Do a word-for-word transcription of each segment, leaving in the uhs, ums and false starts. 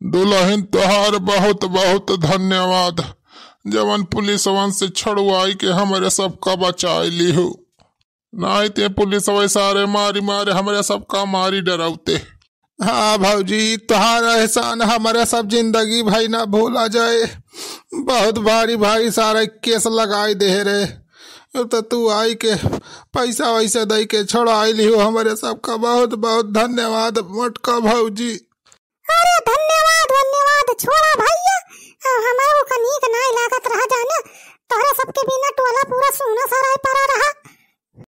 दुलहिन, तोहार बहुत बहुत धन्यवाद, जवन पुलिसवन से छुड़वाई के हमरे सबका बचाई लिहू। नाहीं ते पुलिसवा सारे मारी मारे हमरे सबका मारी डरौते। हाँ भौजी, तोहार एहसान हमरे सब जिंदगी भई ना भूला जाए। बहुत भारी भारी सारे केस लगाई देहे रहे, तो तू आई के पैसा वैसा दई के छुड़ाई लिहू हमरे सबका। बहुत बहुत धन्यवाद मोटका भौजी। अरे धन्यवाद, धन्यवाद, छोड़ा भैया। अब हमरो का नीक नाय लागत रहा जाने, तोहरे सबके बिना टोला पूरा सूना सराय पड़ा रहा।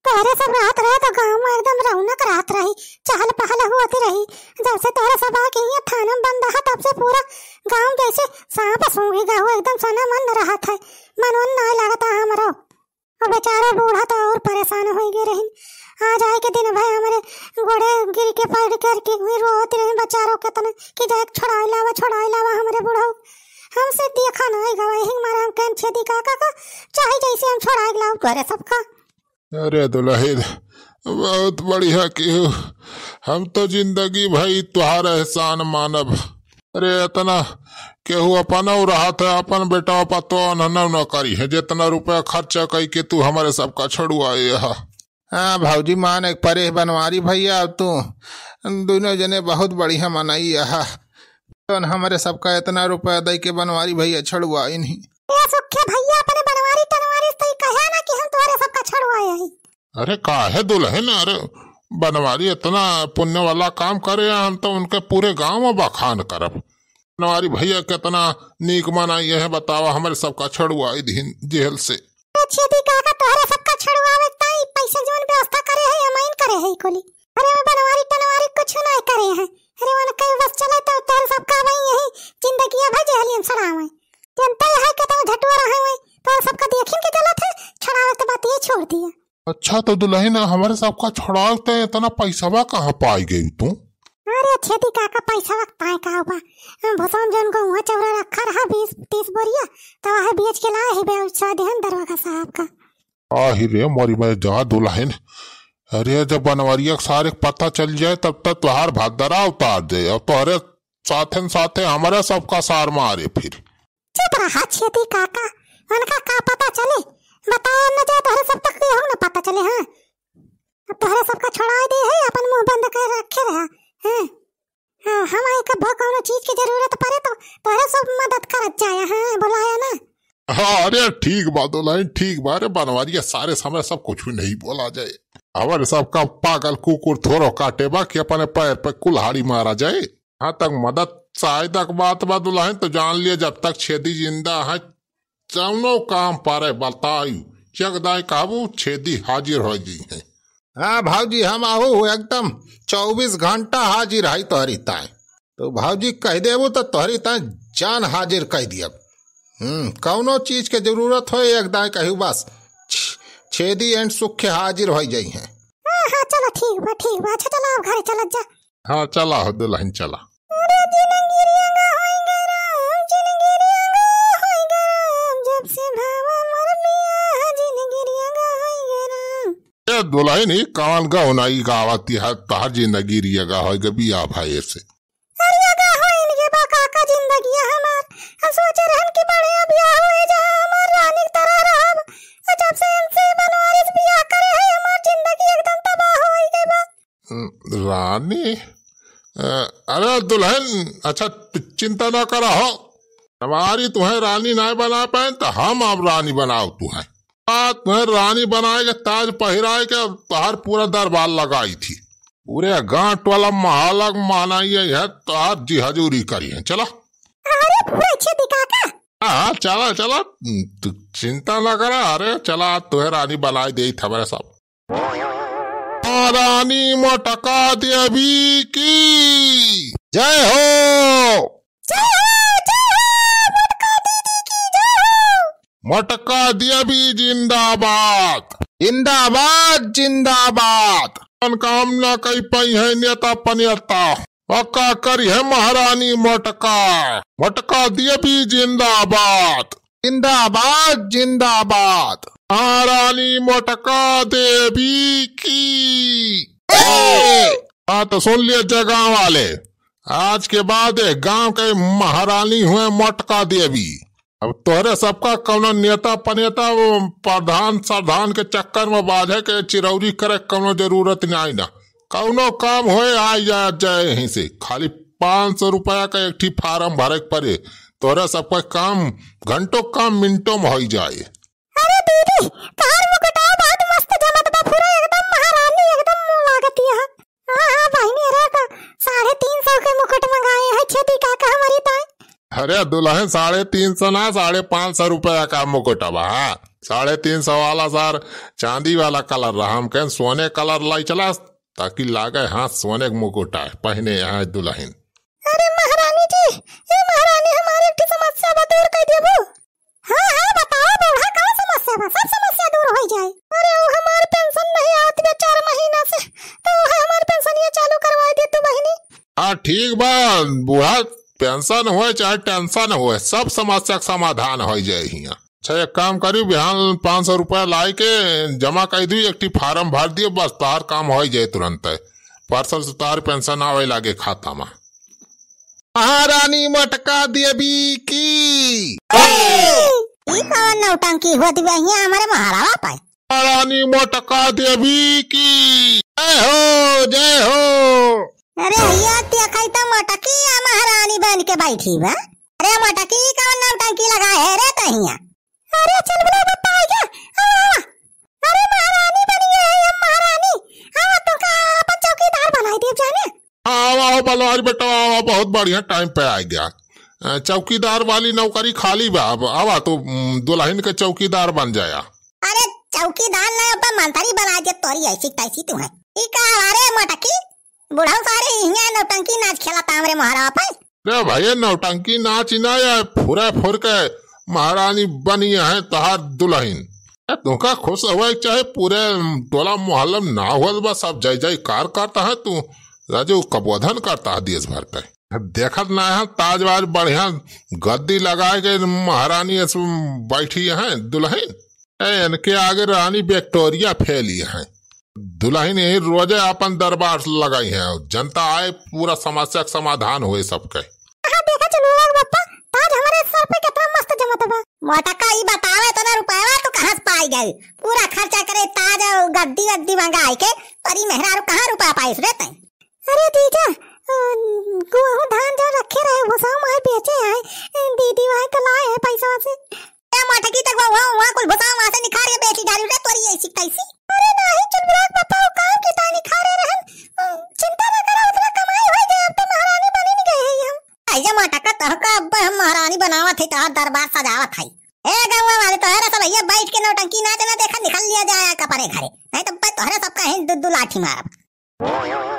तोहरे सब रहत रहे तो गाँव में एकदम रौनक रहत रही, चहल पहल होत रही। जब से तोहरे सब आके यहाँ थाना में बंद रहा, तब से पूरा गाँव जैसे सांप सूंघी गए हो, एकदम सना मन रहत है, मन वन नाय लागत है हमरो। और बेचारा बूढ़ा तो और परेशान होइ गए रहिन। आ जाए के दिन भर हमरे गोड़े गिर के पड़ करके हुई रोत रहिन बेचारो केतना कि जाए छोड़ाई लावा, छोड़ाई लावा हमरे बूढ़ो। हमसे देखा नाहीं गवा, यही मारे हम कहन छेदी काका का चाहे जैसे हम छोड़ाई लाओ तोहरे सबका। अरे दुलहिन, बहुत बढ़िया किहू, हम तो जिंदगी भई तुहार एहसान मानब। अरे, एतना केहू अपनौ रहत है, अपन बेटा पतोह न, न, न करी है, जेतना रुपया खर्चा कई के तू हमरे सबका छुड़वाए हा। हाँ भौजी, माने के परे बनवारी भैया, अब तू दुनों जने बहुत बढ़िया मनई हा। तोन हमरे सबका एतना रुपया दई के बनवारी भैया छुड़वाइन ही। ए सुखे भैया, अपने बनवारी टनवारी से कहे ना कि हम तोहरे सबका छुड़वाए हई। अरे काहे दुलहिन, अरे बनवारी एतना पुण्य वाला काम करे, हम तो उनके पूरे गाँव में बखान करब। बनवारी भैया केतना नीक मनई है, बतावा, हमरे सबका छुड़वाई दिहिन जेल से। अरे छेदी काका, तोहरे सबका छुड़वावे ताई पैसा जौन व्यवस्था करे है, अमाइन करे है कुली। अरे वो बनवारी टनवारी कुछ नाय करे है। अरे उनके बस चले तो तोहरे सबका वही यही जिंदगी भर जेहलियन सड़ावे। जनता यहाँ केतना झटुआ रहे हुए, तोहरे सबका देखिन के गलत है, छुड़ावे तो बात ये छोड़ दिया। अच्छा, तो दुलहिन, हमरे सबका छुड़ावत एतना पैसवा कहाँ पाई गई तू? अरे छेदी काका, पैसवा ताय का बा? भुसौन जौन गहुआ चौरा रखा रहा बीस तीस बोरिया, तो वह बेच के लाए ही बे, उछा देहन दरोगा साहब का। आही रे मोरी मैं जा दुलहिन। अरे जब बनवरिया के सारे के पता चल जाए तब तक तुहार भद्दरा उतार दे। अब तोहरे साथे न साथे हमरे सबका सार मारे फिर। चुप रहा छेदी काका, उनका का पता चले, बताया न जाए, तोहरे सब तक केहू न पता चले। हाँ, अब तोहरे सबका छोड़ा दे है, अपन मुंह बंद कर रखे रहा। हैं? हाँ, हम आई कब कौनो चीज की जरूरत पड़े तो तोहरे सब मदद करत जाए। हाँ, बुलाया ना। हाँ, अरे ठीक बा दुलहिन, ठीक बा। अरे बनवरिया सारे समय सब कुछ भी नहीं बोला जाए। हमरे सबका पागल कुकुर थोरो काटे बा कि अपने पैर पे कुल्हाड़ी मारा जाए। जहाँ तक मदद सहायता के बात बा दुलहिन, तो जान लिया, जब तक छेदी जिंदा है, जौनो काम पारे बताई, जगदाई कहबू, छेदी हाजिर होइ जइहैं। हाँ भौजी, हम आहू एकदम चउबीस घंटा हाजिर है तोहरी ताई। तो भौजी कह देबू तो तोहरी ताई जान हाजिर कह दियब। हम्म, कौनो चीज के जरूरत हो एक दाई कहू बस, छ-, छेदी and सुखे हाजिर होइ जइहैं। हाँ, हाँ, चलो ठीक बा, ठीक बा। अच्छा चलो अब घरे चलत जा। हाँ, चला हो दुलहिन, चला। अरे जिनगिरिया गा होई गे राम, जिनगिरिया गा होई गे राम, जब से भावा मोर बियाह, जिनगिरिया गा होई गे राम। ए दुलहिन, ई कौन गौना ई गावत है, तोहार जिनगिरिया गा होई गे बियाह भये से? अरे गा होई गे बा काका जिंदगिया हमार, हम सोचे रहन कि बढ़िया बियाह होए, जहाँ हमार रानी की तरह रहब, और जब से इनसे बनवारी से बियाह करे है, हमार जिंदगी एकदम तबाह होई गे बा। हम्म, रानी? अ, अरे दुलहिन, अच्छा, तू चिंता ना करा हो, बनवारी तुहैं रानी नाहीं बना पाए, तो हम अब रानी बनाउब तुहैं। आ, तुहैं रानी बनाए के ताज पहिराए के तोहार पूरा दरबार लगाई थी। पूरे गांठ वाला महालग मानाइए है, तोहार जी हजूरी करी है। चला। अरे पूरा अच्छे दिखा का? हाँ, हाँ, चला, चला, तू चिंता ना करा। अरे चला, तुहैं रानी बनाए देइत हमरे सब। महारानी मोटका देवी की जय हो। जय हो, जय हो, मोटका दीदी की जय हो। मोटका देवी जिंदाबाद। जिंदाबाद, जिंदाबाद। मनकामना कई पइहैं नेता पनेता। पक्का करिहैं महारानी मोटका। मोटका देवी जिंदाबाद। जिंदाबाद, जिंदाबाद। महारानी मोटका देवी की। जय। हाँ, तो सुन लिया जय गाँव वाले, आज के बाद ए गांव के महारानी हुए मोटका देवी। अब तोहरे सबका कौनो नेता पनेता, वो प्रधान सरधान के चक्कर में बाझे के चिरौरी करे के कौनो जरूरत नाहीं ना। कौनो काम होए, आ जा, जाए यहीं से। खाली पाँच सौ रुपया का एक ठी फार्म भरे के पड़े। तोहरे सबका काम, घंटों काम मिनटों में होई जाए। अरे दीदी, तोहार मुकुटवा बहुत मस्त जमत बा, पूरा एकदम महारानी एकदम लागत है। हाँ, हाँ, बहिनी, अरे, का साढ़े तीन सौ के मुकुट मंगाए हैं, छेदी काका हमारी ताई। अरे दुल्हन, साढ़े तीन सौ ना, साढ़े पाँच सौ रुपया का मुकुट बा। हाँ, साढ़े तीन सौ वाला सार चांदी वाला कलर रहा, हम कहें सोने कलर लाई चला, ताकि लागे हाँ सोने के मुकुट आए, पहने यहाँ दुल्हन। अरे महारानी जी, ए महारानी, हमारे एक ठे समस्या बा, दूर कर देबू। हाँ, हाँ, बताओ बूढ़ा, का समस्या बा? सब समस्या दूर हो जाए। अरे, वो हमार पेंशन नहीं आवत बा चार महीना से, तो वो हमार पेंशनिया चालू करवा दे तू बहिनी। हाँ, ठीक बा बूढ़ा, पेंशन होए चाहे टेंशन होए, सब समस्या के समाधान हो जाए हियाँ। अच्छा, एक काम करी, बिहान पाँच सौ रुपया लाई के जमा कर दी, एक ठी फार्म भर दियो, बस तोहार काम हो जाए तुरंत। परसों से तोहार पेंशन आवे लागे खाता में। महारानी मोटका देवी की। ए, ई कौन नौटंकी होत बा हियां हमरे महारावा पे? महारानी मोटका देवी की। जय हो, जय हो। अरे हिया देखई त मोटकी आ महारानी बन के बैठी बा। अरे मोटकी, कौन नौटंकी लगाए है रे तहिया? अरे चुलबुला बप्पा आ गया। आवा, आवा। अरे महारानी बनी है हम महारानी। आवा, तोका अपन चौकीदार बनाई देब जाने। आवा, आवा, बलवारी बेटा, आवा, बहुत बढ़िया टाइम पे आ गया। अ, चौकीदार वाली नौकरी खाली बा, अब आवा तो, उम, दुल्हन के चौकीदार बन जाया। अरे चौकीदार ना, अपन मंत्री बना दे, तोरी ऐसी तैसी तू है। ई का, अरे मोटकी, बुढ़ऊ सारे इहाँ नौटंकी नाच खेलत हमरे मोहरा पे। रे भैया, नौटंकी नाच ना, या फुरे फुर के महारानी बनी है तोहार दुल्हन। ए, तोहका खुश होए के चाहे, पूरे टोला मोहल्ला में ना होत बा, सब जय जयकार करता है तू। राजू कबोधन करता है देश भर के। देखत ना है, ताज वाज बढ़िया गद्दी लगाए के महारानी ऐसे बैठी है दुल्हन। ए, इनके आगे रानी विक्टोरिया फेल ही है। दुल्हन यही रोजे अपन दरबार लगाई है, जनता आए, पूरा समस्या के समाधान होए सबके। हाँ, देखा चुलबुला बप्पा, ताज हमरे सर पे कितना मस्त जमत बा। मोटका, ई बतावे तो ना रुपया तू कहाँ से पाई गई? पूरा खर्चा करे ताज और गद्दी वद्दी मंगाई के, पर ई मेहरारू कहाँ रुपया पाइस रे तैं? अरे जीजा, अ, गेहूं धान जो रखे रहे, भुसाव माई बेचे आए, दीदी वाई तो लाए है पैसा से। ए मोटकी, तक वहाँ, वहाँ कुल भुसाव वहाँ से निखार के बेची डाली रे, तोरी ऐसी तैसी। अरे नाही, चुलबुला बप्पा, वो काम के ताई निखारे रहन। अ, चिंता ना करा, उतना कमाई हो जाए, अब तो महारानी बनी नहीं गए हैं हम। ऐसे मोटका, तोहका अब हम महारानी बनावत है, तोहर दरबार सजावत है। ए गौवा वाले, तोहरे सब ये बैठ के नौटंकी नाच ना देखा, निकल लिया जाए कपड़े घरे, नहीं तो तोहरे सबका ही दू दू लाठी मारब।